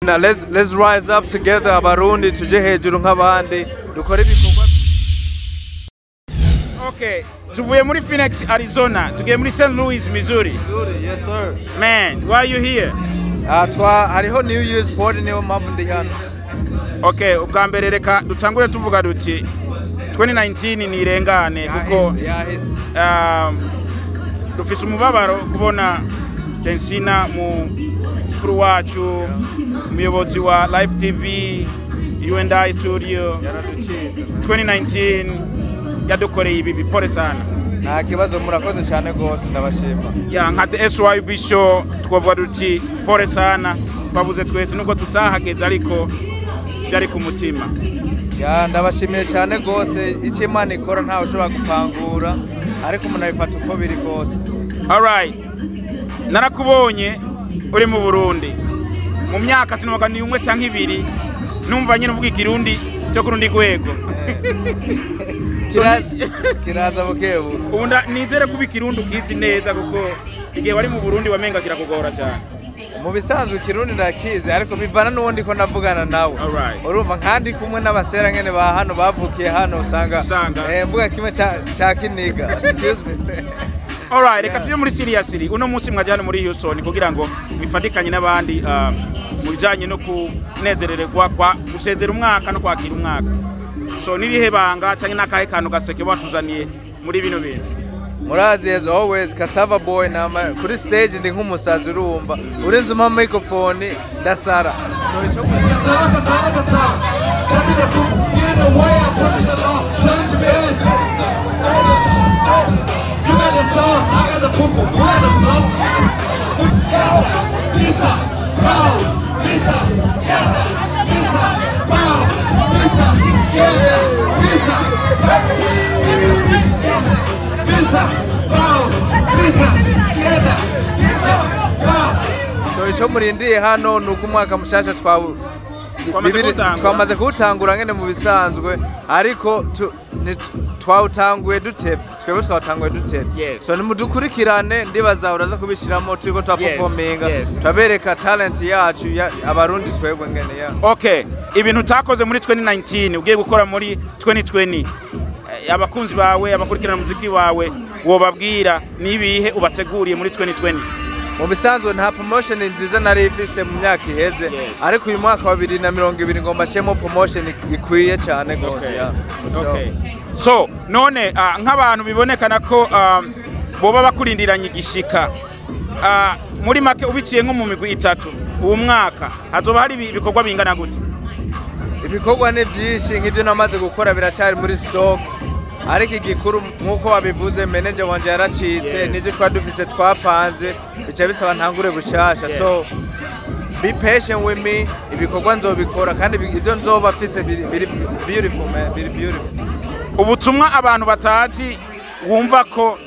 Na let's rise up together, Abarundi, tuje hejuru nk'abandi, dukore ibikorwa. Okay, tuvuye muri Phoenix, Arizona, tugiye muri St. Louis, Missouri. Missouri, yes sir. Man, why are you here? Ah, twa hariho New Year's party, niyo mpamvu ndi hano. Okay, ubwa mbere reka dutangure tuvuga duti 2019 nirengane kuko Yahise, yahise. Dufise umubabaro kubona Kensina mukuru wacu, umuyobozi wa Live TV, U&I Studio. Yaraducitse. 2019 yadukoreye ibi, pole sana. Nta kibazo, murakoze cyane rwose, ndabashima. Ya, nka The SYB Show twavuga duti pole sana, twabuze twese nubwo tutahageze, ariko byari ku mutima. Ya, ndabashimiye cyane rwose. Icyo Imana ikora ntawe ushobora gupangura, ariko umuntu abifata uko biri kose. Alright, narakubonye uri mu Burundi mu myaka sinoga ni umwe canke ibiri, numva nyine uvuga Ikirundi cyo ku rundi rwego. So, Kiraza bukebu. Ubu nizere kuba Ikirundi ukizi neza, kuko igihe wari mu Burundi wamenga kirakugora cyane. Mu bisanzwe Ikirundi ndakizi, ariko bivana n'uwo ndiko navugana nawe. Urumva nkandi kumwe n'abasera ngene ba hano bavukiye hano, usanga mvuga kimwe ca kiniga, excuse me. Alright, reka tuje muri seriously. Uno munsi mwaje hano muri Houston kugira ngo mwifatikanye n'abandi mu bijanye no kunezerererwa kwa gusezera umwaka no kwakira umwaka. So nirihe banga canke n'akahe kantu gaseke watuzaniye muri bino bintu? Murazi, as always, Cassava Boy nama kuri stage ndi nk'umusazi. Urumva urenze umpa microphone ndasara. So icyo Cassava, cassava, cassava. Get in the way, I'm pushing the law. Challenge your bitch. You got the sauce, I got the poo poo. You got the flow. Pista, pow, pista, pista, pow, pista, pista, pista, pow, pista, pista, pow. So icyo murindiye hano ni uko umwaka mushasha Twamaze kuwutangura. Twamaze kuwutangura ngene mu bisanzwe, ariko twawutanguye dutevye, twebwe twawutanguye dutevye. So nimudukurikirane, ndibaza uraza kubishiramo, turiko turaperforminga, turabereka talent yacu Abarundi twebwe ngene ya. Okay, ibintu utakoze muri 2019 ugiye gukora muri 2020, abakunzi bawe, abakurikirana umuziki wawe, wobabwira nibihe ubateguriye muri 2020? Mu bisanzwe nta promotion nziza nari ifise mu myaka iheze, ariko uyu mwaka wa 2020 ngomba nshiremo promotion ikwiye cyane gose. Yeah. So, Okay. So none nk'abantu bibonekana ko boba bakurindiranye igishika, muri make ubiciye nko mu migwi itatu, uwo mwaka hazoba hari ibikorwa bingana gute? Ibikorwa ni byinshi, nk'ibyo namaze gukora biracyari muri stock, ariko igikuru nk'uko wabivuze, manager wanje yaracitse. N'ibyo twari dufise twapanze bica bisaba ntangure bushasha. So be patient with me, ibikorwa nzobikora kandi ibyo nzoba mfise biri beautiful, man, biri beautiful. Ubutumwa abantu batazi wumva ko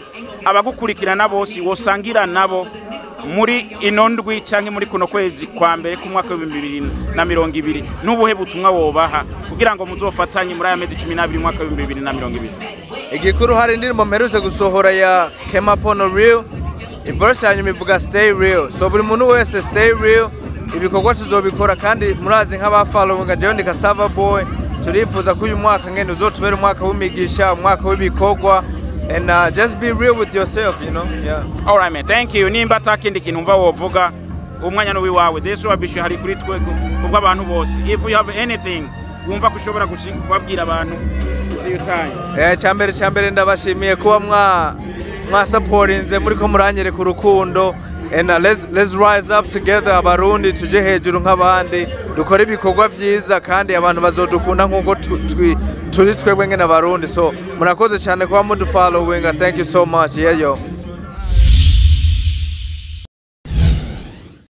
abagukurikirana bose wosangira nabo muri ino ndwi canke muri kuno kwezi kwa mbere k'umwaka wa 2020, n'ubuhe butumwa wobaha kugira ngo muzofatanye muri aya mezi 12 umwaka wa 2020? Igikuru, hari indirimbo mperutse gusohora ya Kemapono Real, iverse ya nyuma ivuga "Stay real". So buri muntu wese, stay real. Ibikorwa tuzobikora, kandi murazi nk'abafollowinga jewe ndi Cassava Boy, turifuza ko uyu mwaka ngene uzotubera umwaka w'imigisha, umwaka w'ibikorwa, and just be real with yourself. Yeah. Alright man, thank you. Nimba atakindi kintu umva wovuga, umwanya ni wawe. This wabishe hari kuri twe kubw'abantu bose. If you have anything wumva ko ushobora kubabwira abantu, see you time. Cyambere ndabashimiye kuba mwasupportinze, muriko muranyereka urukundo, and let's rise up together, Abarundi, tuje hejuru nk'abandi, dukore ibikorwa vyiza kandi abantu bazodukunda nk'uko turi twebwe ngene Abarundi. So murakoze cyane kuba mudufollowinga. Thank you so much. Yeah, yo.